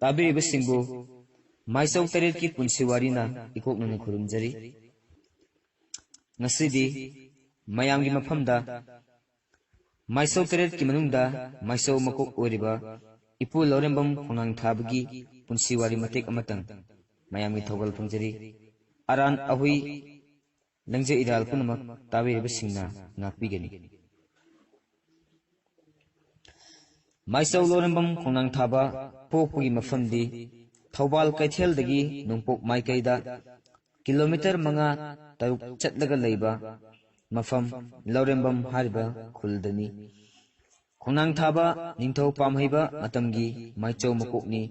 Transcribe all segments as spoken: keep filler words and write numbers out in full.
ꯇꯥꯕꯤꯔꯤꯕꯁꯤꯡꯕꯨ ꯃꯥꯏꯆꯧ ꯇꯔꯦꯠꯀꯤ ꯄꯨꯟꯁꯤ ꯋꯥꯔꯤꯅ ꯏꯀꯣꯛꯅꯅ ꯈꯨꯔꯨꯝꯖꯔꯤ꯫ ꯉꯁꯤꯗꯤ ꯃꯌꯥꯝꯒꯤ ꯃꯐꯝꯗ ꯃꯥꯏꯆꯧ ꯇꯔꯦꯠꯀꯤ ꯃꯅꯨꯡꯗ ꯃꯥꯏꯆꯧ ꯃꯀꯣꯛ ꯑꯣꯏꯔꯤꯕ ꯏꯄꯨ ꯂꯧꯔꯦꯝꯕꯝ ꯈꯣꯡꯅꯥꯡ ꯊꯥꯕꯒꯤ ꯄꯨꯟꯁꯤ ꯋꯥꯔꯤ ꯃꯇꯦꯛ ꯑꯃꯇꯪ ꯃꯌꯥꯝꯒꯤ ꯊꯧꯒꯜ ꯐꯪꯖꯔꯤ꯫ ꯑꯔꯥꯟ ꯑꯍꯨꯏ ꯂꯪꯖꯩ ꯏꯔꯥꯜ ꯄꯨꯝꯅꯃꯛ ꯇꯥꯕꯤꯔꯤꯕꯁꯤꯡꯅ ꯉꯥꯛꯄꯤꯒꯅꯤ꯫ ꯃꯥꯏꯆꯧ ꯂꯧꯔꯦꯝꯕꯝ ꯈꯣꯡꯅꯥꯡ ꯊꯥꯕ ꯄꯣꯛꯄꯒꯤ ꯃꯐꯝꯗꯤ ꯊꯧꯕꯥꯜ ꯀꯩꯊꯦꯜꯗꯒꯤ ꯅꯣꯡꯄꯣꯛ ꯃꯥꯏꯀꯩꯗ ꯀꯤꯂꯣꯃꯤꯇꯔ ꯃꯉꯥ ꯇꯔꯨꯛ ꯆꯠꯂꯒ ꯂꯩꯕ ꯃꯐꯝ ꯂꯧꯔꯦꯝꯕꯝ ꯍꯥꯏꯔꯤꯕ ꯈꯨꯜꯗꯅꯤ꯫ ꯈꯣꯡꯅꯥꯡ ꯊꯥꯕ ꯅꯤꯡꯊꯧ ꯄꯥꯝꯍꯩꯕ ꯃꯇꯝꯒꯤ ꯃꯥꯏꯆꯧ ꯃꯀꯣꯛꯅꯤ꯫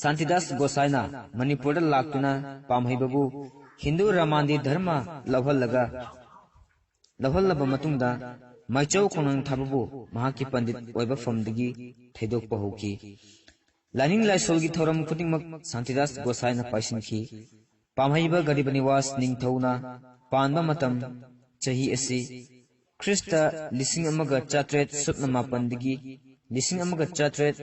ꯁꯥꯟꯇꯤꯗꯥꯁ ꯒꯣꯁꯥꯏꯅ ꯃꯅꯤꯄꯨꯔꯗ ꯂꯥꯛꯇꯨꯅ ꯄꯥꯝꯍꯩꯕꯕꯨ ꯍꯤꯟꯗꯨ ꯔꯥꯃꯥꯟꯗꯤ ꯙꯔꯃ ꯂꯧꯍꯜꯂꯒ, ꯂꯧꯍꯜꯂꯕ ꯃꯇꯨꯡꯗ ꯃꯥꯏꯆꯧ ꯈꯣꯡꯅꯥꯡ ꯊꯥꯕꯕꯨ ꯃꯍꯥꯛꯀꯤ ꯄꯟꯗꯤꯠ ꯑꯣꯏꯕ ꯐꯝꯗꯒꯤ ꯊꯩꯗꯣꯛꯄ ꯍꯧꯈꯤ꯫ ꯂꯥꯏꯅꯤꯡ ꯂꯥꯏꯁꯣꯜꯒꯤ ꯊꯧꯔꯝ ꯈꯨꯗꯤꯡꯃꯛ ꯁꯥꯟꯇꯤꯗꯥꯁ ꯒꯣꯁꯥꯏꯅ ꯄꯥꯏꯁꯤꯟꯈꯤ꯫ ꯄꯥꯝꯍꯩꯕ ꯒꯔꯤꯕ ꯅꯤꯋꯥꯁ ꯅꯤꯡꯊꯧꯅ ꯄꯥꯟꯕ ꯃꯇꯝ ꯆꯍꯤ ꯑꯁꯤ ꯈ꯭ꯔꯤꯁꯇ ꯂꯤꯁꯤꯡ ꯑꯃꯒ ꯆꯥꯇ꯭ꯔꯦꯠ ꯁꯨꯞꯅ ꯃꯥꯄꯟꯗꯒꯤ ꯂꯤꯁꯤꯡ ꯑꯃꯒ ꯆꯥꯇ꯭ꯔꯦꯠ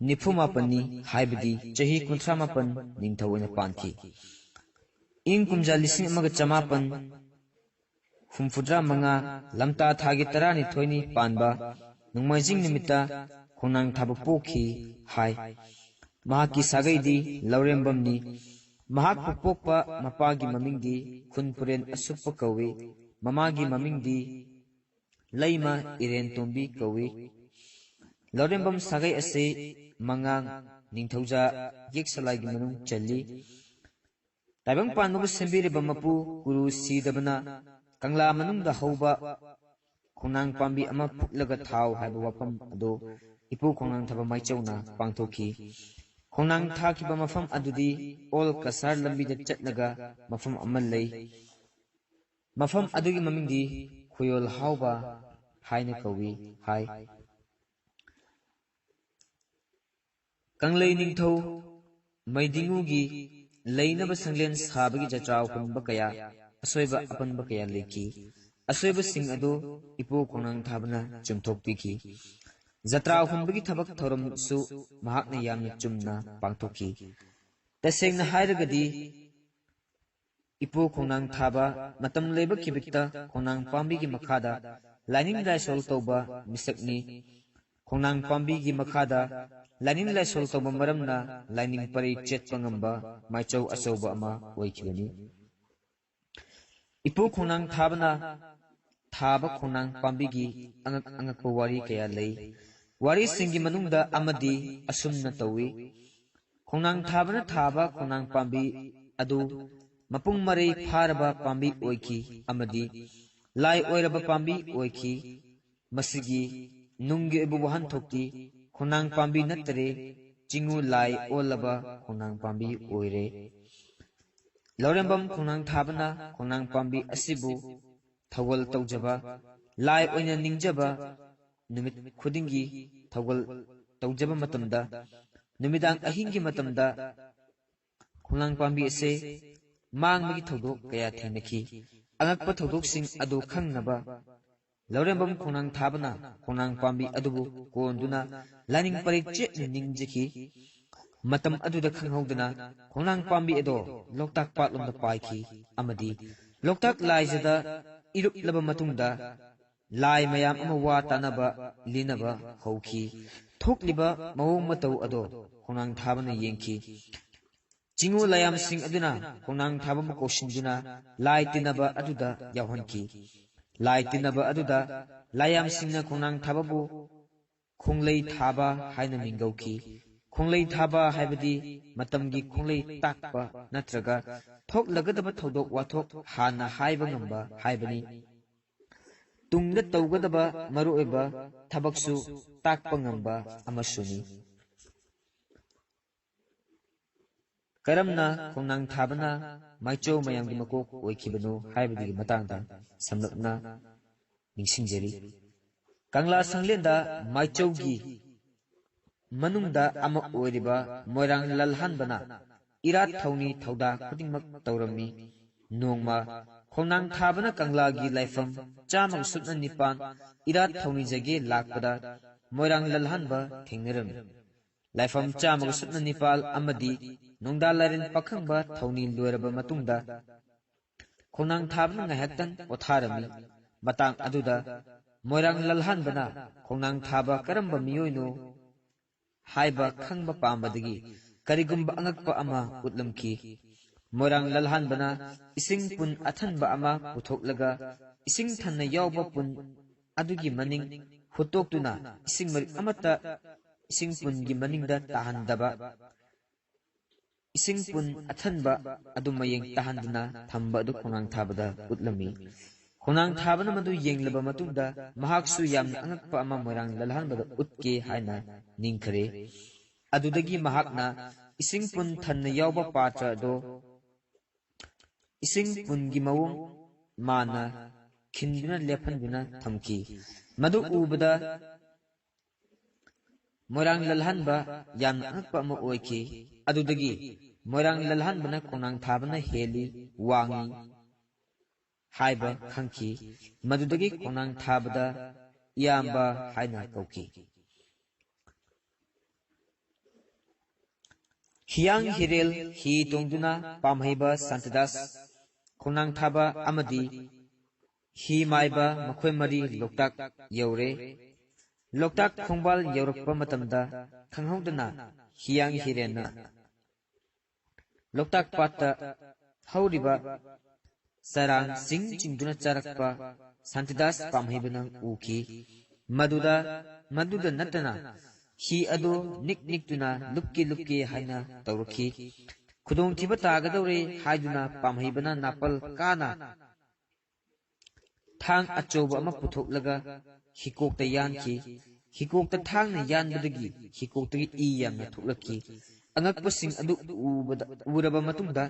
ꯅꯤꯐꯨ ꯃꯥꯄꯟꯅꯤ, ꯍꯥꯏꯕꯗꯤ ꯆꯍꯤ ꯀꯨꯟꯊ꯭ꯔꯥ ꯃꯥꯄꯟ ꯅꯤꯡꯊꯧ ꯑꯣꯏꯅ ꯄꯥꯟꯈꯤ꯫ ꯏꯪ ꯀꯨꯝꯖꯥ ꯂꯤꯁꯤꯡ ꯑꯃꯒ ꯆꯃꯥꯄꯟ ꯍꯨꯝꯐꯨꯇꯔꯥ ꯃꯉꯥ, ꯂꯝꯇꯥ ꯊꯥꯒꯤ ꯇꯔꯥꯅꯤꯊꯣꯏꯅꯤ ꯄꯥꯟꯕ ꯅꯣꯡꯃꯥꯏꯖꯤꯡ ꯅꯨꯃꯤꯠꯇ ꯈꯣꯡꯅꯥꯡ ꯊꯥꯕ ꯄꯣꯛꯈꯤ ꯍꯥꯏ꯫ ꯃꯍꯥꯛꯀꯤ ꯁꯥꯒꯩꯗꯤ ꯂꯧꯔꯦꯝꯕꯝꯅꯤ꯫ ꯃꯍꯥꯛꯄꯨ ꯄꯣꯛꯄ ꯃꯄꯥꯒꯤ ꯃꯃꯤꯡꯗꯤ ꯈꯨꯟ ꯄꯨꯔꯦꯟ ꯑꯁꯨꯞꯄ ꯀꯧꯏ꯫ ꯃꯃꯥꯒꯤ ꯃꯃꯤꯡꯗꯤ ꯂꯩꯃ ꯏꯔꯦꯟ ꯇꯣꯝꯕꯤ ꯀꯧꯏ꯫ ꯂꯧꯔꯦꯝꯕꯝ ꯁꯥꯒꯩ ꯑꯁꯤ ꯃꯉꯥꯡ, ꯅꯤꯡꯊꯧꯖꯥ, ꯌꯦꯛꯁꯂꯥꯏꯒꯤ ꯃꯅꯨꯡ ꯆꯜꯂꯤ꯫ ꯇꯥꯏꯕꯪ ꯄꯥꯟꯕꯕꯨ ꯁꯦꯝꯕꯤꯔꯤꯕ ꯃꯄꯨ ꯒꯨꯔꯨ ꯁꯤꯗꯕꯅ ꯀꯪꯂꯥ ꯃꯅꯨꯡꯗ ꯍꯧꯕ ꯈꯣꯡꯅꯥꯡ ꯄꯥꯝꯕꯤ ꯑꯃ ꯐꯨꯛꯂꯒ ꯊꯥꯎ ꯍꯥꯏꯕ ꯋꯥꯐꯝ ꯑꯗꯨ ꯏꯄꯨ ꯈꯣꯡꯅꯥꯡ ꯊꯥꯕ ꯃꯥꯏꯆꯧꯅ ꯄꯥꯡꯊꯣꯛꯈꯤ꯫ ꯈꯣꯡꯅꯥꯡ ꯊꯥꯈꯤꯕ ꯃꯐꯝ ꯑꯗꯨꯗꯤ ꯑꯣꯜ ꯀꯁꯥꯔ ꯂꯝꯕꯤꯗ ꯆꯠꯂꯒ ꯃꯐꯝ ꯑꯃ ꯂꯩ꯫ ꯃꯐꯝ ꯑꯗꯨꯒꯤ ꯃꯃꯤꯡꯗꯤ ꯈꯨꯌꯣꯜ ꯍꯥꯎꯕ ꯍꯥꯏꯅ ꯀꯧꯏ ꯍꯥꯏ꯫ ꯀꯪꯂꯩ ꯅꯤꯡꯊꯧ ꯃꯩꯗꯤꯡꯉꯨꯒꯤ ꯂꯩꯅꯕ ꯁꯪꯂꯦꯟ ꯁꯥꯕꯒꯤ ꯖꯇ꯭ꯔꯥ ꯍꯨꯟꯕ ꯀꯌꯥ, ꯑꯁꯣꯏꯕ ꯑꯄꯟꯕ ꯀꯌꯥ ꯂꯩꯈꯤ꯫ ꯑꯁꯣꯏꯕꯁꯤꯡ ꯑꯗꯨ ꯏꯄꯨ ꯈꯣꯡꯅꯥꯡ ꯊꯥꯕꯅ ꯆꯨꯝꯊꯣꯛꯄꯤꯈꯤ꯫ ꯖꯇ꯭ꯔꯥ ꯍꯨꯟꯕꯒꯤ ꯊꯕꯛ ꯊꯧꯔꯝꯁꯨ ꯃꯍꯥꯛꯅ ꯌꯥꯝꯅ ꯆꯨꯝꯅ ꯄꯥꯡꯊꯣꯛꯈꯤ꯫ ꯇꯁꯦꯡꯅ ꯍꯥꯏꯔꯒꯗꯤ, ꯏꯄꯨ ꯈꯣꯡꯅꯥꯡ ꯊꯥꯕ ꯃꯇꯝ ꯂꯩꯕ ꯈꯤꯕꯤꯛꯇ ꯈꯣꯡꯅꯥꯡ ꯄꯥꯝꯕꯤꯒꯤ ꯃꯈꯥꯗ ꯂꯥꯏꯅꯤꯡ ꯂꯥꯏꯁꯣꯜ ꯇꯧꯕ ꯃꯤꯁꯛꯅꯤ꯫ ꯈꯣꯡꯅꯥꯡ ꯄꯥꯝꯕꯤꯒꯤ ꯃꯈꯥꯗ ꯂꯥꯏꯅꯤꯡ ꯂꯥꯏꯁꯣꯜ ꯇꯧꯕ ꯃꯔꯝꯅ ꯂꯥꯏꯅꯤꯡ ꯄꯔꯩ ꯆꯦꯠꯄ ꯉꯝꯕ ꯃꯥꯏꯆꯧ ꯑꯆꯧꯕ ꯑꯃ ꯑꯣꯏꯈꯤꯕꯅꯤ꯫ ꯏꯄꯨ ꯈꯣꯡꯅꯥꯡ ꯊꯥꯕꯅ ꯊꯥꯕ ꯈꯣꯡꯅꯥꯡ ꯄꯥꯝꯕꯤꯒꯤ ꯑꯉꯛ ꯑꯉꯛꯄ ꯋꯥꯔꯤ ꯀꯌꯥ ꯂꯩ꯫ ꯋꯥꯔꯤꯁꯤꯡꯒꯤ ꯃꯅꯨꯡꯗ ꯑꯃꯗꯤ ꯑꯁꯨꯝꯅ ꯇꯧꯏ꯫ ꯈꯣꯡꯅꯥꯡ ꯊꯥꯕꯅ ꯊꯥꯕ ꯈꯣꯡꯅꯥꯡ ꯄꯥꯝꯕꯤ ꯑꯗꯨ ꯃꯄꯨꯡ ꯃꯔꯩ ꯐꯥꯔꯕ ꯄꯥꯝꯕꯤ ꯑꯣꯏꯈꯤ ꯑꯃꯗꯤ ꯂꯥꯏ ꯑꯣꯏꯔꯕ ꯄꯥꯝꯕꯤ ꯑꯣꯏꯈꯤ꯫ ꯃꯁꯤꯒꯤ ꯅꯨꯡꯒꯤ ꯑꯣꯏꯕ ꯋꯥꯍꯟꯊꯣꯛꯇꯤ ꯈꯣꯡꯅꯥꯡ ꯄꯥꯝꯕꯤ ꯅꯠꯇꯔꯦ, ꯆꯤꯡꯉꯨ ꯂꯥꯏ ꯑꯣꯜꯂꯕ ꯈꯣꯡꯅꯥꯡ ꯄꯥꯝꯕꯤ ꯑꯣꯏꯔꯦ꯫ ꯂꯧꯔꯦꯝꯕꯝ ꯈꯣꯡꯅꯥꯡ ꯊꯥꯕꯅ ꯈꯣꯡꯅꯥꯡ ꯄꯥꯝꯕꯤ ꯑꯁꯤꯕꯨ ꯊꯧꯒꯜ ꯇꯧꯖꯕ, ꯂꯥꯏ ꯑꯣꯏꯅ ꯅꯤꯡꯖꯕ, ꯅꯨꯃꯤꯠ ꯈꯨꯗꯤꯡꯒꯤ ꯊꯧꯒꯜ ꯇꯧꯖꯕ ꯃꯇꯝꯗ, ꯅꯨꯃꯤꯗꯥꯡ ꯑꯍꯤꯡꯒꯤ ꯃꯇꯝꯗ ꯈꯣꯡꯅꯥꯡ ꯄꯥꯝꯕꯤ ꯑꯁꯦ ꯃꯥꯡꯕꯒꯤ ꯊꯧꯗꯣꯛ ꯀꯌꯥ ꯊꯦꯡꯅꯈꯤ꯫ ꯑꯉꯛꯄ ꯊꯧꯗꯣꯛꯁꯤꯡ ꯑꯗꯨ ꯈꯪꯅꯕ ꯂꯧꯔꯦꯝꯕꯝ ꯈꯣꯡꯅꯥꯡ ꯊꯥꯕꯅ ꯈꯣꯡꯅꯥꯡ ꯄꯥꯝꯕꯤ ꯑꯗꯨꯕꯨ ꯀꯣꯟꯗꯨꯅ ꯂꯥꯏꯅꯤꯡ ꯄꯔꯩ ꯆꯦꯠꯅ ꯅꯤꯡꯖꯈꯤ꯫ ꯃꯇꯝ ꯑꯗꯨꯗ ꯈꯪꯍꯧꯗꯅ ꯈꯣꯡꯅꯥꯡ ꯄꯥꯝꯕꯤ ꯑꯗꯣ ꯂꯣꯛꯇꯥꯛ ꯄꯥꯠꯂꯣꯝꯗ ꯄꯥꯏꯈꯤ ꯑꯃꯗꯤ ꯂꯣꯛꯇꯥꯛ ꯂꯥꯏꯖꯗ ꯏꯔꯨꯞꯂꯕ ꯃꯇꯨꯡꯗ ꯂꯥꯏ ꯃꯌꯥꯝ ꯑꯃ ꯋꯥ ꯇꯥꯅꯕ ꯂꯤꯅꯕ ꯍꯧꯈꯤ꯫ ꯊꯣꯛꯂꯤꯕ ꯃꯑꯣꯡ ꯃꯇꯧ ꯑꯗꯣ ꯈꯣꯡꯅꯥꯡ ꯊꯥꯕꯅ ꯌꯦꯡꯈꯤ꯫ ꯆꯤꯡꯉꯨ ꯂꯥꯏꯌꯥꯝꯁꯤꯡ ꯑꯗꯨꯅ ꯈꯣꯡꯅꯥꯡ ꯊꯥꯕꯕꯨ ꯀꯧꯁꯤꯟꯗꯨꯅ ꯂꯥꯏ ꯇꯤꯟꯅꯕ ꯑꯗꯨꯗ ꯌꯥꯎꯍꯟꯈꯤ꯫ ꯂꯥꯏ ꯇꯤꯟꯅꯕ ꯑꯗꯨꯗ ꯂꯥꯏꯌꯥꯝꯁꯤꯡꯅ ꯈꯣꯡꯅꯥꯡ ꯊꯥꯕꯕꯨ ꯈꯣꯡꯂꯩ ꯊꯥꯕ ꯍꯥꯏꯅ ꯃꯤꯡꯒꯧꯈꯤ꯫ ꯈꯣꯡꯂꯩ ꯊꯥꯕ ꯍꯥꯏꯕꯗꯤ ꯃꯇꯝꯒꯤ ꯈꯣꯡꯂꯩ ꯇꯥꯛꯄ ꯅꯠꯇ꯭ꯔꯒ ꯊꯣꯛꯂꯒꯗꯕ ꯊꯧꯗꯣꯛ ꯋꯥꯊꯣꯛ ꯍꯥꯟꯅ ꯍꯥꯏꯕ ꯉꯝꯕ ꯍꯥꯏꯕꯅꯤ꯫ ꯇꯨꯡꯗ ꯇꯧꯒꯗꯕ ꯃꯔꯨꯑꯣꯏꯕ ꯊꯕꯛꯁꯨ ꯇꯥꯛꯄ ꯉꯝꯕ ꯑꯃꯁꯨꯅꯤ꯫ ꯀꯔꯝꯅ ꯈꯣꯡꯅꯥꯡ ꯊꯥꯕꯅ ꯃꯥꯏꯆꯧ ꯃꯌꯥꯝꯒꯤ ꯃꯀꯣꯛ ꯑꯣꯏꯈꯤꯕꯅꯣ ꯍꯥꯏꯕꯗꯨꯒꯤ ꯃꯇꯥꯡꯗ ꯁꯝꯂꯞꯅ ꯅꯤꯡꯁꯤꯡꯖꯔꯤ꯫ ꯀꯪꯂꯥ ꯁꯪꯂꯦꯟꯗ ꯃꯥꯏꯆꯧꯒꯤ ꯃꯅꯨꯡꯗ ꯑꯃ ꯑꯣꯏꯔꯤꯕ ꯃꯣꯏꯔꯥꯡ ꯂꯜꯍꯟꯕꯅ ꯏꯔꯥꯠ ꯊꯧꯅꯤ ꯊꯧꯗꯥ ꯈꯨꯗꯤꯡꯃꯛ ꯇꯧꯔꯝꯃꯤ꯫ ꯅꯣꯡꯃ ꯈꯣꯡꯅꯥꯡ ꯊꯥꯕꯅ ꯀꯪꯂꯥꯒꯤ ꯂꯥꯏꯐꯝ ꯆꯥꯝꯃꯒ ꯁꯨꯞꯅ ꯅꯤꯄꯥꯟ ꯏꯔꯥꯠ ꯊꯧꯅꯤꯖꯒꯦ ꯂꯥꯛꯄꯗ ꯃꯣꯏꯔꯥꯡ ꯂꯜꯍꯥꯟꯕ ꯊꯦꯡꯅꯔꯝꯃꯤ꯫ ꯂꯥꯏꯐꯝ ꯆꯥꯝꯃꯒ ꯁꯨꯞꯅ ꯅꯤꯄꯥꯜ ꯑꯃꯗꯤ ꯅꯣꯡꯗꯥ ꯂꯥꯏꯔꯦꯟ ꯄꯥꯈꯪꯕ ꯊꯧꯅꯤ ꯂꯣꯏꯔꯕ ꯃꯇꯨꯡꯗ, ꯈꯣꯡꯅꯥꯡ ꯊꯥꯕꯅ ꯉꯥꯏꯍꯥꯛꯇꯪ ꯄꯣꯊꯥꯔꯝꯃꯤ꯫ ꯃꯇꯥꯡ ꯑꯗꯨꯗ ꯃꯣꯏꯔꯥꯡ ꯂꯜꯍꯥꯟꯕꯅ ꯈꯣꯡꯅꯥꯡ ꯊꯥꯕ ꯀꯔꯝꯕ ꯃꯤꯑꯣꯏꯅꯣ ꯍꯥꯏꯕ ꯈꯪꯕ ꯄꯥꯝꯕꯗꯒꯤ ꯀꯔꯤꯒꯨꯝꯕ ꯑꯉꯛꯄ ꯑꯃ ꯎꯠꯂꯝꯈꯤ꯫ ꯃꯣꯏꯔꯥꯡ ꯂꯜꯍꯥꯟꯕꯅ ꯏꯁꯤꯡ ꯄꯨꯟ ꯑꯊꯟꯕ ꯑꯃ ꯄꯨꯊꯣꯛꯂꯒ, ꯏꯁꯤꯡ ꯊꯟꯅ ꯌꯥꯎꯕ ꯄꯨꯟ ꯑꯗꯨꯒꯤ ꯃꯅꯤꯡ ꯍꯨꯠꯇꯣꯛꯇꯨꯅ, ꯏꯁꯤꯡ ꯃꯔꯤꯛ ꯑꯃꯠꯇ ꯏꯁꯤꯡ ꯄꯨꯟꯒꯤ ꯃꯅꯤꯡꯗ ꯇꯥꯍꯟꯗꯕ, ꯏꯁꯤꯡ ꯄꯨꯟ ꯑꯊꯟꯕ ꯑꯗꯨ ꯃꯌꯦꯡ ꯇꯥꯍꯟꯗꯨꯅ ꯊꯝꯕ ꯑꯗꯨ ꯈꯣꯡꯅꯥꯡ ꯊꯥꯕꯗ ꯎꯠꯂꯝꯃꯤ꯫ ꯈꯣꯡꯅꯥꯡ ꯊꯥꯕꯅ ꯃꯗꯨ ꯌꯦꯡꯂꯕ ꯃꯇꯨꯡꯗ, ꯃꯍꯥꯛꯁꯨ ꯌꯥꯝꯅ ꯑꯉꯛꯄ ꯑꯃ ꯃꯣꯏꯔꯥꯡ ꯂꯜꯍꯥꯟꯕꯗ ꯎꯠꯀꯦ ꯍꯥꯏꯅ ꯅꯤꯡꯈꯔꯦ꯫ ꯑꯗꯨꯗꯒꯤ ꯃꯍꯥꯛꯅ ꯏꯁꯤꯡ ꯄꯨꯟ ꯊꯟꯅ ꯌꯥꯎꯕ ꯄꯥꯇ꯭ꯔ ꯑꯗꯨ ꯏꯁꯤꯡ ꯄꯨꯟꯒꯤ ꯃꯑꯣꯡ ꯃꯥꯅ ꯈꯤꯟꯗꯨꯅ ꯂꯦꯞꯍꯟꯗꯨꯅ ꯊꯝꯈꯤ꯫ ꯃꯗꯨ ꯎꯕꯗ ꯃꯣꯏꯔꯥꯡ ꯂꯜꯍꯟꯕ ꯌꯥꯝꯅ ꯑꯉꯛꯄ ꯑꯃ ꯑꯣꯏꯈꯤ꯫ ꯑꯗꯨꯗꯒꯤ ꯃꯣꯏꯔꯥꯡ ꯂꯜꯍꯟꯕꯅ ꯈꯣꯡꯅꯥꯡ ꯊꯥꯕꯅ ꯍꯦꯜꯂꯤ, ꯋꯥꯡꯉꯤ ꯍꯥꯏꯕ ꯈꯪꯈꯤ꯫ ꯃꯗꯨꯗꯒꯤ ꯈꯣꯡꯅꯥꯡ ꯊꯥꯕꯗ ꯏꯌꯥꯝꯕ ꯍꯥꯏꯅ ꯀꯧꯈꯤ꯫ ꯍꯤꯌꯥꯡ ꯍꯤꯔꯦꯜ ꯍꯤ ꯇꯣꯡꯗꯨꯅ ꯄꯥꯝꯍꯩꯕ ꯁꯥꯟꯇꯤꯗꯥꯁ, ꯈꯣꯡꯅꯥꯡ ꯊꯥꯕ ꯑꯃꯗꯤ ꯍꯤ ꯃꯥꯏꯕ ꯃꯈꯣꯏ ꯃꯔꯤ ꯂꯣꯛꯇꯥꯛ ꯌꯧꯔꯦ꯫ ꯂꯣꯛꯇꯥꯛ ꯈꯣꯡꯕꯥꯜ ꯌꯧꯔꯛꯄ ꯃꯇꯝꯗ ꯈꯪꯍꯧꯗꯅ ꯍꯤꯌꯥꯡ ꯍꯤꯔꯦꯟꯅ ꯂꯣꯛꯇꯥꯛ ꯄꯥꯠꯇ ꯍꯧꯔꯤꯕ ꯆꯔꯥꯡ ꯆꯤꯡ ꯆꯤꯡꯗꯨꯅ ꯆꯥꯔꯛꯄ ꯁꯥꯟꯇꯤꯗꯥꯁ ꯄꯥꯝꯍꯩꯕꯅ ꯎꯈꯤ꯫ ꯃꯗꯨꯗ, ꯃꯗꯨꯗ ꯅꯠꯇꯅ ꯍꯤ ꯑꯗꯨ ꯅꯤꯛ ꯅꯤꯛꯇꯨꯅ ꯂꯨꯞꯀꯦ ꯂꯨꯞꯀꯦ ꯍꯥꯏꯅ ꯇꯧꯔꯛꯈꯤ꯫ ꯈꯨꯗꯣꯡꯊꯤꯕ ꯇꯥꯒꯗꯧꯔꯦ ꯍꯥꯏꯗꯨꯅ ꯄꯥꯝꯍꯩꯕꯅ ꯅꯥꯄꯜ ꯀꯥꯅ ꯊꯥꯡ ꯑꯆꯧꯕ ꯑꯃ ꯄꯨꯊꯣꯛꯂꯒ ꯍꯤꯀꯣꯛꯇ ꯌꯥꯟꯈꯤ꯫ ꯍꯤꯀꯣꯛꯇ ꯊꯥꯡꯅ ꯌꯥꯟꯕꯗꯒꯤ ꯍꯤꯀꯣꯛꯇꯒꯤ ꯏ ꯌꯥꯝꯅ ꯊꯣꯛꯂꯛꯈꯤ꯫ ꯑꯉꯛꯄꯁꯤꯡ ꯑꯗꯨ ꯎꯕꯗ, ꯎꯔꯕ ꯃꯇꯨꯡꯗ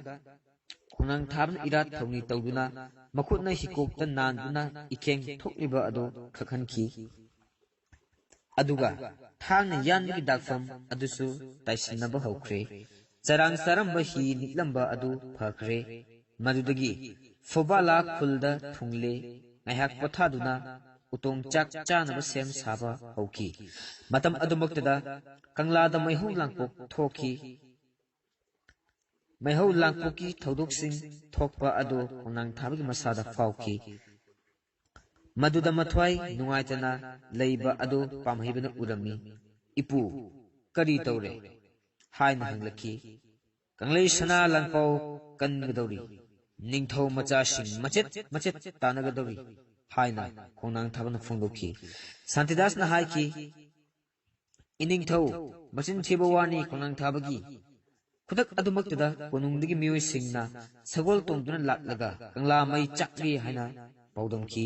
ꯈꯣꯡꯅꯥꯡ ꯊꯥꯕꯅ ꯏꯔꯥꯠ ꯊꯧꯅꯤ ꯇꯧꯗꯨꯅ ꯃꯈꯨꯠꯅ ꯍꯤꯀꯣꯛꯇ ꯅꯥꯟꯗꯨꯅ ꯏꯈꯦꯡ ꯊꯣꯛꯂꯤꯕ ꯑꯗꯨ ꯈꯛꯍꯟꯈꯤ꯫ ꯑꯗꯨꯒ ꯊꯥꯡꯅ ꯌꯥꯟꯕꯒꯤ ꯗꯥꯛꯐꯝ ꯑꯗꯨꯁꯨ ꯇꯥꯏꯁꯤꯟꯅꯕ ꯍꯧꯈ꯭ꯔꯦ꯫ ꯆꯔꯥꯡ ꯆꯥꯔꯝꯕ ꯍꯤ ꯅꯤꯛꯂꯝꯕ ꯑꯗꯨ ꯐꯈ꯭ꯔꯦ꯫ ꯃꯗꯨꯗꯒꯤ ꯐꯣꯕꯥꯂꯥ ꯈꯨꯜꯗ ꯊꯨꯡꯂꯦ꯫ ꯉꯥꯏꯍꯥꯛ ꯄꯣꯊꯥꯗꯨꯅ ꯎꯇꯣꯡ ꯆꯥꯛ ꯆꯥꯅꯕ ꯁꯦꯝ ꯁꯥꯕ ꯍꯧꯈꯤ꯫ ꯃꯇꯝ ꯑꯗꯨꯃꯛꯇꯗ ꯀꯪꯂꯥꯗ ꯃꯩꯍꯧ ꯂꯥꯡꯄꯣꯛ ꯊꯣꯛꯈꯤ꯫ ꯃꯩꯍꯧ ꯂꯥꯡꯄꯣꯛꯀꯤ ꯊꯧꯗꯣꯛꯁꯤꯡ ꯊꯣꯛꯄ ꯑꯗꯨ ꯈꯣꯡꯅꯥꯡ ꯊꯥꯕꯒꯤ ꯃꯁꯥꯗ ꯐꯥꯎꯈꯤ꯫ ꯃꯗꯨꯗ ꯃꯊ꯭ꯋꯥꯏ ꯅꯨꯡꯉꯥꯏꯇꯅ ꯂꯩꯕ ꯑꯗꯨ ꯄꯥꯝꯍꯩꯕꯅ ꯎꯔꯝꯃꯤ꯫ "ꯏꯄꯨ, ꯀꯔꯤ ꯇꯧꯔꯦ?" ꯍꯥꯏꯅ ꯍꯪꯂꯛꯈꯤ꯫ "ꯀꯪꯂꯩ ꯁꯅꯥ ꯂꯥꯟꯄꯥꯎ ꯀꯟꯒꯗꯧꯔꯤ, ꯅꯤꯡꯊꯧ ꯃꯆꯥꯁꯤꯡ ꯃꯆꯦꯠ ꯃꯆꯦꯠ ꯇꯥꯟꯅꯒꯗꯧꯔꯤ" ꯍꯥꯏꯅ ꯈꯣꯡꯅꯥꯡ ꯊꯥꯕꯅ ꯐꯣꯡꯗꯣꯛꯈꯤ꯫ ꯁꯥꯟꯇꯤꯗꯥꯁꯅ ꯍꯥꯏꯈꯤ, "ꯏꯅꯤꯡꯊꯧ, ꯃꯆꯤꯟ ꯊꯤꯕ ꯋꯥꯅꯤ ꯈꯣꯡꯅꯥꯡ ꯊꯥꯕꯒꯤ"꯫ ꯈꯨꯗꯛ ꯑꯗꯨꯃꯛꯇꯗ ꯀꯣꯅꯨꯡꯗꯒꯤ ꯃꯤꯑꯣꯏꯁꯤꯡꯅ ꯁꯒꯣꯜ ꯇꯣꯡꯗꯨꯅ ꯂꯥꯛꯂꯒ ꯀꯪꯂꯥ ꯃꯩ ꯆꯥꯛꯂꯤ ꯍꯥꯏꯅ ꯄꯥꯎꯗꯝꯈꯤ꯫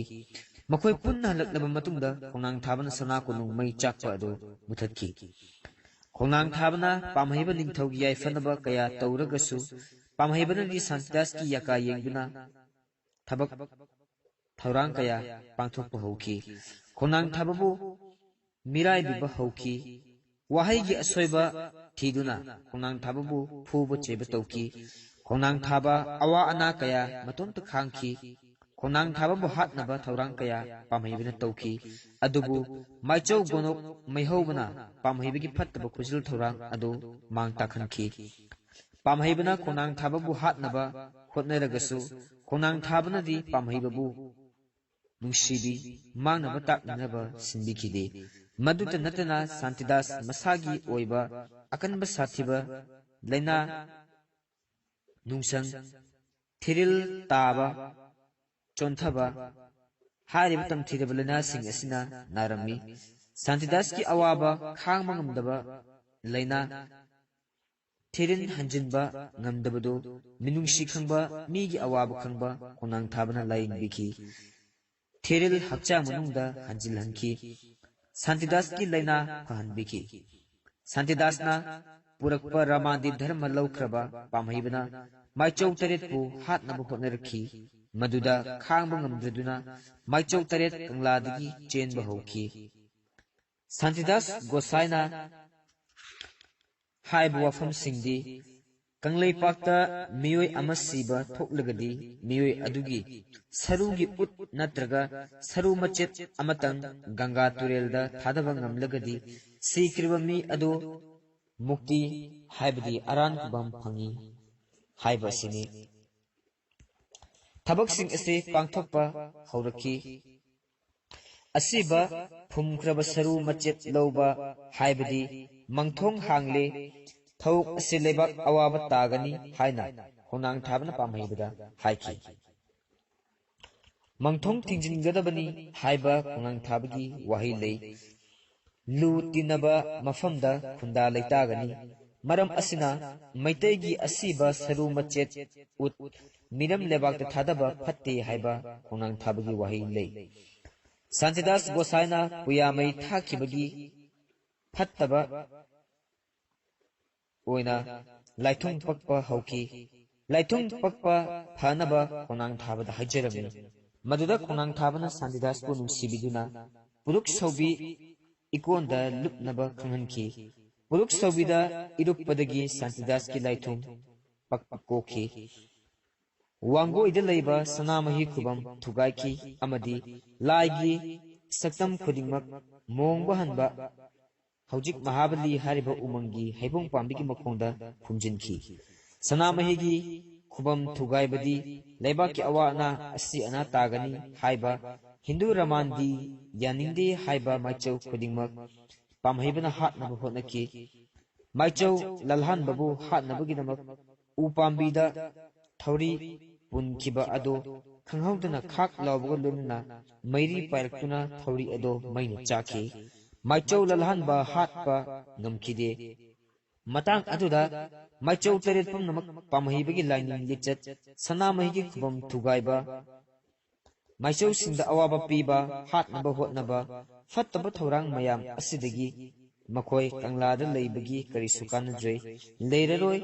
ꯃꯈꯣꯏ ꯄꯨꯟꯅ ꯍꯜꯂꯛꯂꯕ ꯃꯇꯨꯡꯗ ꯈꯣꯡꯅꯥꯡ ꯊꯥꯕꯅ ꯁꯅꯥ ꯀꯣꯅꯨꯡ ꯃꯩ ꯆꯥꯛꯄ ꯑꯗꯨ ꯃꯨꯊꯠꯈꯤ꯫ ꯈꯣꯡꯅꯥꯡ ꯊꯥꯕꯅ ꯄꯥꯝꯍꯩꯕ ꯅꯤꯡꯊꯧꯒꯤ ꯌꯥꯏꯐꯅꯕ ꯀꯌꯥ ꯇꯧꯔꯒꯁꯨ, ꯄꯥꯝꯍꯩꯕꯅꯗꯤ ꯁꯥꯟꯇꯤꯗꯥꯁꯀꯤ ꯌꯥꯀꯥ ꯌꯦꯡꯗꯨꯅ ꯊꯕꯛ ꯊꯧꯔꯥꯡ ꯀꯌꯥ ꯄꯥꯡꯊꯣꯛꯄ ꯍꯧꯈꯤ꯫ ꯈꯣꯡꯅꯥꯡ ꯊꯥꯕꯕꯨ ꯃꯤꯔꯥꯏꯕꯤꯕ ꯍꯧꯈꯤ꯫ ꯋꯥꯍꯩꯒꯤ ꯑꯁꯣꯏꯕ ꯊꯤꯗꯨꯅ ꯈꯣꯡꯅꯥꯡ ꯊꯥꯕꯕꯨ ꯐꯨꯕ ꯆꯩꯕ ꯇꯧꯈꯤ꯫ ꯈꯣꯡꯅꯥꯡ ꯊꯥꯕ ꯑꯋꯥ ꯑꯅꯥ ꯀꯌꯥ ꯃꯇꯣꯝꯇ ꯈꯥꯡꯈꯤ꯫ ꯈꯣꯡꯅꯥꯡ ꯊꯥꯕꯕꯨ ꯍꯥꯠꯅꯕ ꯊꯧꯔꯥꯡ ꯀꯌꯥ ꯄꯥꯝꯍꯩꯕꯅ ꯇꯧꯈꯤ꯫ ꯑꯗꯨꯕꯨ ꯃꯥꯏꯆꯧ ꯒꯣꯅꯣꯛ ꯃꯩꯍꯧꯕꯅ ꯄꯥꯝꯍꯩꯕꯒꯤ ꯐꯠꯇꯕ ꯈꯨꯖꯤꯜ ꯊꯧꯔꯥꯡ ꯑꯗꯨ ꯃꯥꯡ ꯇꯥꯛꯍꯟꯈꯤ꯫ ꯄꯥꯝꯍꯩꯕꯅ ꯈꯣꯡꯅꯥꯡ ꯊꯥꯕꯕꯨ ꯍꯥꯠꯅꯕ ꯍꯣꯠꯅꯔꯒꯁꯨ, ꯈꯣꯡꯅꯥꯡ ꯊꯥꯕꯅꯗꯤ ꯄꯥꯝꯍꯩꯕꯕꯨ ꯅꯨꯡꯁꯤꯕꯤ ꯃꯥꯡꯅꯕ ꯇꯥꯛꯅꯅꯕ ꯁꯤꯟꯕꯤꯈꯤꯗꯦ꯫ ꯃꯗꯨꯇ ꯅꯠꯇꯅ ꯁꯥꯟꯇꯤꯗꯥꯁ ꯃꯁꯥꯒꯤ ꯑꯣꯏꯕ ꯑꯀꯟꯕ ꯁꯥꯊꯤꯕ ꯂꯥꯏꯅꯥ, ꯅꯨꯡꯁꯪ, ꯊꯤꯔꯤꯜ ꯇꯥꯕ, ꯆꯣꯟꯊꯕ ꯍꯥꯏꯔꯤꯕ ꯇꯝꯊꯤꯔꯕ ꯂꯥꯏꯅꯥꯁꯤꯡ ꯑꯁꯤꯅ ꯅꯥꯔꯝꯃꯤ꯫ ꯁꯥꯟꯇꯤꯗꯥꯁꯀꯤ ꯑꯋꯥꯕ ꯈꯥꯡꯕ ꯉꯝꯗꯕ ꯂꯥꯏꯅꯥ, ꯊꯤꯔꯤꯜ ꯍꯟꯖꯤꯟꯕ ꯉꯝꯗꯕꯗꯨ ꯃꯤꯅꯨꯡꯁꯤ ꯈꯪꯕ, ꯃꯤꯒꯤ ꯑꯋꯥꯕ ꯈꯪꯕ ꯈꯣꯡꯅꯥꯡ ꯊꯥꯕꯅ ꯂꯥꯌꯦꯡꯕꯤꯈꯤ꯫ ꯊꯤꯔꯤꯜ ꯍꯛꯆꯥꯡ ꯃꯅꯨꯡꯗ ꯍꯟꯖꯤꯜꯍꯟꯈꯤ꯫ ꯁꯥꯟꯇꯤꯗꯥꯁꯀꯤ ꯂꯥꯏꯅꯥ ꯐꯍꯟꯕꯤꯈꯤ꯫ ꯁꯥꯟꯇꯤꯗꯥꯁꯅ ꯄꯨꯔꯛꯄ ꯔꯥꯃꯥꯗꯤ ꯙꯔꯃ ꯂꯧꯈ꯭ꯔꯕ ꯄꯥꯝꯍꯩꯕꯅ ꯃꯥꯏꯆꯧ ꯇꯔꯦꯠꯄꯨ ꯍꯥꯠꯅꯕ ꯍꯣꯠꯅꯔꯛꯈꯤ꯫ ꯃꯗꯨꯗ ꯈꯥꯡꯕ ꯉꯝꯗ꯭ꯔꯗꯨꯅ ꯃꯥꯏꯆꯧ ꯇꯔꯦꯠ ꯀꯪꯂꯥꯗꯒꯤ ꯆꯦꯟꯕ ꯍꯧꯈꯤ꯫ ꯁꯥꯟꯇꯤꯗꯥꯁ ꯒꯣꯁꯥꯏꯅ ꯍꯥꯏꯕ ꯋꯥꯐꯝꯁꯤꯡꯗꯤ ꯀꯪꯂꯩꯄꯥꯛꯇ ꯃꯤꯑꯣꯏ ꯑꯃ ꯁꯤꯕ ꯊꯣꯛꯂꯒꯗꯤ, ꯃꯤꯑꯣꯏ ꯑꯗꯨꯒꯤ ꯁꯔꯨꯒꯤ ꯎꯠ ꯅꯠꯇ꯭ꯔꯒ ꯁꯔꯨ ꯃꯆꯦꯠ ꯑꯃꯇꯪ ꯒꯪꯒꯥ ꯇꯨꯔꯦꯜꯗ ꯊꯥꯗꯕ ꯉꯝꯂꯒꯗꯤ, ꯁꯤꯈ꯭ꯔꯤꯕ ꯃꯤ ꯑꯗꯨ ꯃꯨꯛꯇꯤ, ꯍꯥꯏꯕꯗꯤ ꯑꯔꯥꯟ ꯈꯨꯕꯝ ꯐꯪꯏ ꯍꯥꯏꯕ ꯑꯁꯤꯅꯤ꯫ ꯊꯕꯛꯁꯤꯡ ꯑꯁꯤ ꯄꯥꯡꯊꯣꯛꯄ ꯍꯧꯔꯛꯈꯤ꯫ ꯑꯁꯤꯕ ꯐꯨꯝꯈ꯭ꯔꯕ ꯁꯔꯨ ꯃꯆꯦꯠ ꯂꯧꯕ, ꯍꯥꯏꯕꯗꯤ ꯃꯪꯊꯣꯡ ꯍꯥꯡꯂꯦ, ꯊꯧꯑꯣꯛ ꯑꯁꯤ ꯂꯩꯕꯥꯛ ꯑꯋꯥꯕ ꯇꯥꯒꯅꯤ ꯍꯥꯏꯅ ꯈꯣꯡꯅꯥꯡ ꯊꯥꯕꯅ ꯄꯥꯝꯍꯩꯕꯗ ꯍꯥꯏꯈꯤ꯫ ꯃꯪꯊꯣꯡ ꯊꯤꯡꯖꯤꯟꯒꯗꯕꯅꯤ ꯍꯥꯏꯕ ꯈꯣꯡꯅꯥꯡ ꯊꯥꯕꯒꯤ ꯋꯥꯍꯩ ꯂꯩ꯫ ꯂꯨ ꯇꯤꯟꯅꯕ ꯃꯐꯝꯗ ꯈꯨꯟꯗꯥ ꯂꯩꯇꯥꯒꯅꯤ꯫ ꯃꯔꯝ ꯑꯁꯤꯅ ꯃꯩꯇꯩꯒꯤ ꯑꯁꯤꯕ ꯁꯔꯨ ꯃꯆꯦꯠ ꯎꯠ ꯃꯤꯔꯝ ꯂꯩꯕꯥꯛꯇ ꯊꯥꯗꯕ ꯐꯠꯇꯦ ꯍꯥꯏꯕ ꯈꯣꯡꯅꯥꯡ ꯊꯥꯕꯒꯤ ꯋꯥꯍꯩ ꯂꯩ꯫ ꯁꯥꯟꯇꯤꯗꯥꯁ ꯒꯣꯁꯥꯏꯅ ꯄꯨꯌꯥꯃꯩ ꯊꯥꯈꯤꯕꯒꯤ ꯐꯠꯇꯕ ꯑꯣꯏꯅ ꯂꯥꯏꯊꯨꯡ ꯄꯛꯄ ꯍꯧꯈꯤ꯫ ꯂꯥꯏꯊꯨꯡ ꯄꯛꯄ ꯐꯅꯕ ꯈꯣꯡꯅꯥꯡ ꯊꯥꯕꯗ ꯍꯥꯏꯖꯔꯝꯃꯤ꯫ ꯃꯗꯨꯗ ꯈꯣꯡꯅꯥꯡ ꯊꯥꯕꯅ ꯁꯥꯟꯇꯤꯗꯥꯁꯄꯨ ꯅꯨꯡꯁꯤꯕꯤꯗꯨꯅ ꯄꯨꯔꯨꯛ ꯁꯧꯕꯤ ꯏꯀꯣꯟꯗ ꯂꯨꯞꯅꯕ ꯈꯪꯍꯟꯈꯤ꯫ ꯄꯨꯔꯨꯛ ꯁꯧꯕꯤꯗ ꯏꯔꯨꯞꯄꯗꯒꯤ ꯁꯥꯟꯇꯤꯗꯥꯁꯀꯤ ꯂꯥꯏꯊꯨꯡ ꯄꯛꯄ ꯀꯣꯛꯈꯤ꯫ ꯋꯥꯡꯒꯣꯏꯗ ꯂꯩꯕ ꯁꯅꯥꯃꯍꯤ ꯈꯨꯕꯝ ꯊꯨꯒꯥꯏꯈꯤ ꯑꯃꯗꯤ ꯂꯥꯏꯒꯤ ꯁꯛꯇꯝ ꯈꯨꯗꯤꯡꯃꯛ ꯃꯣꯡꯕ ꯍꯟꯕ ꯍꯧꯖꯤꯛ ꯃꯍꯥꯕꯂꯤ ꯍꯥꯏꯔꯤꯕ ꯎꯃꯪꯒꯤ ꯍꯩꯕꯣꯡ ꯄꯥꯝꯕꯤꯒꯤ ꯃꯈꯣꯡꯗ ꯐꯨꯝꯖꯤꯟꯈꯤ꯫ ꯁꯅꯥꯃꯍꯤꯒꯤ ꯈꯨꯕꯝ ꯊꯨꯒꯥꯏꯕꯗꯤ ꯂꯩꯕꯥꯛꯀꯤ ꯑꯋꯥ ꯑꯅꯥ ꯑꯁꯤ ꯑꯅꯥ ꯇꯥꯒꯅꯤ ꯍꯥꯏꯕ ꯍꯤꯟꯗꯨ ꯔꯃꯥꯟꯗꯤ ꯌꯥꯅꯤꯡꯗꯦ ꯍꯥꯏꯕ ꯃꯥꯏꯆꯧ ꯈꯨꯗꯤꯡꯃꯛ ꯄꯥꯝꯍꯩꯕꯅ ꯍꯥꯠꯅꯕ ꯍꯣꯠꯅꯈꯤ꯫ ꯃꯥꯏꯆꯧ ꯂꯜꯍꯥꯟꯕꯕꯨ ꯍꯥꯠꯅꯕꯒꯤꯗꯃꯛ ꯎ ꯄꯥꯝꯕꯤꯗ ꯊꯧꯔꯤ ꯄꯨꯟꯈꯤꯕ ꯑꯗꯨ ꯈꯪꯍꯧꯗꯅ ꯈꯥꯛ ꯂꯥꯎꯕꯒ ꯂꯣꯏꯅꯅ ꯃꯩꯔꯤ ꯄꯥꯏꯔꯛꯇꯨꯅ ꯊꯧꯔꯤ ꯑꯗꯨ ꯃꯩꯅ ꯆꯥꯛꯈꯤ꯫ ꯃꯥꯏꯆꯧ ꯂꯜꯍꯥꯟꯕ ꯍꯥꯠꯄ ꯉꯝꯈꯤꯗꯦ꯫ ꯃꯇꯥꯡ ꯑꯗꯨꯗ ꯃꯥꯏꯆꯧ ꯇꯔꯦꯠ ꯄꯨꯝꯅꯃꯛ ꯄꯥꯝꯍꯩꯕꯒꯤ ꯂꯥꯏꯅꯤꯡ ꯂꯤꯆꯠ, ꯁꯅꯥꯃꯍꯤꯒꯤ ꯈꯨꯕꯝ ꯊꯨꯒꯥꯏꯕ, ꯃꯥꯏꯆꯧꯁꯤꯡꯗ ꯑꯋꯥꯕ ꯄꯤꯕ, ꯍꯥꯠꯅꯕ ꯍꯣꯠꯅꯕ, ꯐꯠꯇꯕ ꯊꯧꯔꯥꯡ ꯃꯌꯥꯝ ꯑꯁꯤꯗꯒꯤ ꯃꯈꯣꯏ ꯀꯪꯂꯥꯗ ꯂꯩꯕꯒꯤ ꯀꯔꯤꯁꯨ ꯀꯥꯟꯅꯗ꯭ꯔꯦ, ꯂꯩꯔꯔꯣꯏ꯫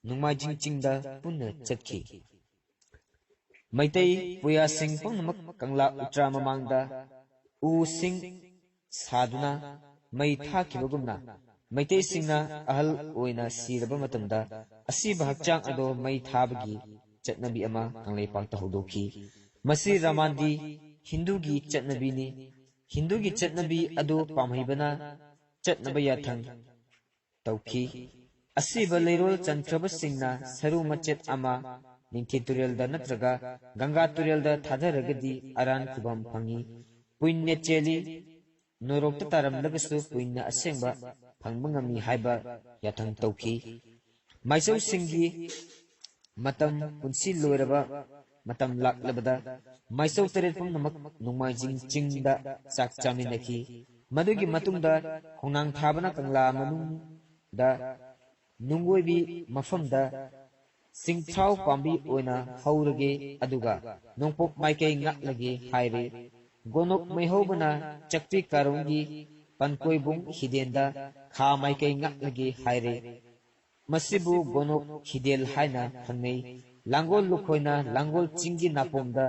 ꯅꯣꯡꯃꯥꯏꯖꯤꯡ ꯆꯤꯡꯗ ꯄꯨꯟꯅ ꯆꯠꯈꯤ꯫ ꯃꯩꯇꯩ ꯄꯨꯌꯥꯁꯤꯡ ꯄꯨꯝꯅꯃꯛ ꯀꯪꯂꯥ ꯎꯇ꯭ꯔꯥ ꯃꯃꯥꯡꯗ ꯎꯁꯤꯡ ꯁꯥꯗꯨꯅ ꯃꯩ ꯊꯥꯈꯤꯕꯒꯨꯝꯅ ꯃꯩꯇꯩꯁꯤꯡꯅ ꯑꯍꯜ ꯑꯣꯏꯅ ꯁꯤꯔꯕ ꯃꯇꯝꯗ ꯑꯁꯤꯕ ꯍꯛꯆꯥꯡ ꯑꯗꯣ ꯃꯩ ꯊꯥꯕꯒꯤ ꯆꯠꯅꯕꯤ ꯑꯃ ꯀꯪꯂꯩꯄꯥꯛꯇ ꯍꯧꯗꯣꯛꯈꯤ꯫ ꯃꯁꯤ ꯔꯃꯥꯟꯗꯤ ꯍꯤꯟꯗꯨꯒꯤ ꯆꯠꯅꯕꯤꯅꯤ꯫ ꯍꯤꯟꯗꯨꯒꯤ ꯆꯠꯅꯕꯤ ꯑꯗꯨ ꯄꯥꯝꯍꯩꯕꯅ ꯆꯠꯅꯕ ꯌꯥꯊꯪ ꯇꯧꯈꯤ꯫ ꯑꯁꯤꯕ ꯂꯩꯔꯣꯜ ꯆꯟꯈ꯭ꯔꯕꯁꯤꯡꯅ ꯁꯔꯨ ꯃꯆꯦꯠ ꯑꯃ ꯅꯤꯡꯊꯤ ꯇꯨꯔꯦꯜꯗ ꯅꯠꯇ꯭ꯔꯒ ꯒꯪꯒꯥ ꯇꯨꯔꯦꯜꯗ ꯊꯥꯗꯔꯒꯗꯤ ꯑꯔꯥꯟ ꯈꯨꯕꯝ ꯐꯪꯏ꯫ ꯄꯨꯏꯟꯅ ꯆꯦꯜꯂꯤ꯫ ꯅꯣꯔꯣꯛꯇ ꯇꯥꯔꯝꯂꯒꯁꯨ ꯄꯨꯏꯟꯅ ꯑꯁꯦꯡꯕ ꯐꯪꯕ ꯉꯝꯃꯤ ꯍꯥꯏꯕ ꯌꯥꯊꯪ ꯇꯧꯈꯤ꯫ ꯃꯥꯏꯆꯧꯁꯤꯡꯒꯤ ꯃꯇꯝ ꯄꯨꯟꯁꯤ ꯂꯣꯏꯔꯕ ꯃꯇꯝ ꯂꯥꯛꯂꯕꯗ ꯃꯥꯏꯆꯧ ꯇꯔꯦꯠ ꯄꯨꯝꯅꯃꯛ ꯅꯣꯡꯃꯥꯏꯖꯤꯡ ꯆꯤꯡꯗ ꯆꯥꯛ ꯆꯥꯃꯤꯟꯅꯈꯤ꯫ ꯃꯗꯨꯒꯤ ꯃꯇꯨꯡꯗ ꯈꯣꯡꯅꯥꯡ ꯊꯥꯕꯅ ꯀꯪꯂꯥ ꯃꯅꯨꯡꯗ ꯅꯨꯡꯒꯣꯏꯕꯤ ꯃꯐꯝꯗ ꯆꯤꯡꯊ꯭ꯔꯥꯎ ꯄꯥꯝꯕꯤ ꯑꯣꯏꯅ ꯍꯧꯔꯒꯦ, ꯑꯗꯨꯒ ꯅꯣꯡꯄꯣꯛ ꯃꯥꯏꯀꯩ ꯉꯥꯛꯂꯒꯦ ꯍꯥꯏꯔꯦ꯫ ꯒꯣꯅꯣꯛ ꯃꯩꯍꯧꯕꯅ ꯆꯛꯄꯤ ꯀꯥꯔꯣꯡꯒꯤ ꯄꯟꯀꯣꯏꯕꯨꯡ ꯍꯤꯗꯦꯟꯗ ꯈꯥ ꯃꯥꯏꯀꯩ ꯉꯥꯛꯂꯒꯦ ꯍꯥꯏꯔꯦ꯫ ꯃꯁꯤꯕꯨ ꯒꯣꯅꯣꯛ ꯍꯤꯗꯦꯜ ꯍꯥꯏꯅ ꯈꯪꯅꯩ꯫ ꯂꯥꯡꯒꯣꯜ ꯂꯨꯈꯣꯏꯅ ꯂꯥꯡꯒꯣꯜ ꯆꯤꯡꯒꯤ ꯅꯥꯄꯣꯝꯗ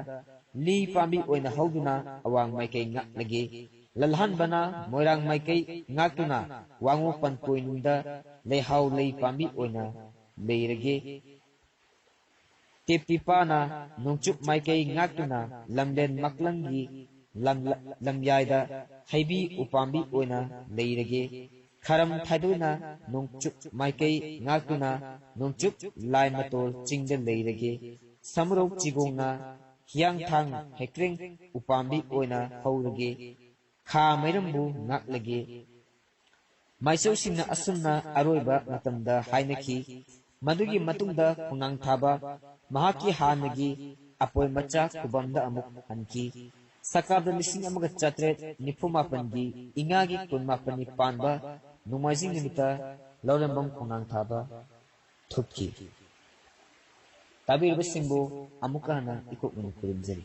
ꯂꯤ ꯄꯥꯝꯕꯤ ꯑꯣꯏꯅ ꯍꯧꯗꯨꯅ ꯑꯋꯥꯡ ꯃꯥꯏꯀꯩ ꯉꯥꯛꯂꯒꯦ꯫ ꯂꯜꯍꯟꯕꯅ ꯃꯣꯏꯔꯥꯡ ꯃꯥꯏꯀꯩ ꯉꯥꯛꯇꯨꯅ ꯋꯥꯉꯨ ꯄꯟꯀꯣꯏꯅꯨꯡꯗ ꯂꯩꯍꯥꯎ ꯂꯩ ꯄꯥꯝꯕꯤ ꯑꯣꯏꯅ ꯂꯩꯔꯒꯦ꯫ ꯇꯦꯞꯄꯤꯄꯥꯅ ꯅꯣꯡꯆꯨꯞ ꯃꯥꯏꯀꯩ ꯉꯥꯛꯇꯨꯅ ꯂꯝꯂꯦꯟ ꯃꯛꯂꯪꯒꯤ ꯂꯝ-, ꯂꯝꯌꯥꯏꯗ ꯍꯩꯕꯤ ꯎꯄꯥꯝꯕꯤ ꯑꯣꯏꯅ ꯂꯩꯔꯒꯦ꯫ ꯈꯔꯝ ꯊꯥꯏꯗꯣꯏꯅ ꯅꯣꯡꯆꯨꯞ ꯃꯥꯏꯀꯩ ꯉꯥꯛꯇꯨꯅ ꯅꯣꯡꯆꯨꯞ ꯂꯥꯏ ꯃꯇꯣꯜ ꯆꯤꯡꯗ ꯂꯩꯔꯒꯦ꯫ ꯁꯃꯨꯔꯧ ꯆꯤꯒꯣꯡꯅ ꯍꯤꯌꯥꯡꯊꯥꯡ ꯍꯩꯀ꯭ꯔꯦꯡ ꯎꯄꯥꯝꯕꯤ ꯑꯣꯏꯅ ꯍꯧꯔꯒꯦ꯫ ꯈꯥ ꯃꯩꯔꯝꯕꯨ ꯉꯥꯛꯂꯒꯦ꯫ ꯃꯥꯏꯆꯧꯁꯤꯡꯅ ꯑꯁꯨꯝꯅ ꯑꯔꯣꯏꯕ ꯃꯇꯝꯗ ꯍꯥꯏꯅꯈꯤ꯫ ꯃꯗꯨꯒꯤ ꯃꯇꯨꯡꯗ ꯈꯣꯡꯅꯥꯡ ꯊꯥꯕ ꯃꯍꯥꯛꯀꯤ ꯍꯥꯟꯅꯒꯤ ꯑꯄꯣꯏ ꯃꯆꯥ ꯈꯨꯕꯝꯗ ꯑꯃꯨꯛ ꯍꯟꯈꯤ꯫ ꯁꯀꯥꯕꯗ ꯂꯤꯁꯤꯡ ꯑꯃꯒ ꯆꯥꯇ꯭ꯔꯦꯠ ꯅꯤꯐꯨ ꯃꯥꯄꯟꯒꯤ ꯏꯉꯥꯒꯤ ꯀꯨꯟꯃꯥꯄꯟꯅꯤ ꯄꯥꯟꯕ ꯅꯣꯡꯃꯥꯏꯖꯤꯡ ꯅꯨꯃꯤꯠꯇ ꯂꯧꯔꯦꯝꯕꯝ ꯈꯣꯡꯅꯥꯡ ꯊꯥꯕ ꯊꯨꯞꯈꯤ꯫ ꯇꯥꯕꯤꯔꯤꯕꯁꯤꯡꯕꯨ ꯑꯃꯨꯛꯀ ꯍꯟꯅ ꯏꯀꯣꯛ ꯃꯅꯤꯄꯨꯔꯤ ꯈꯨꯔꯨꯝꯖꯔꯤ꯫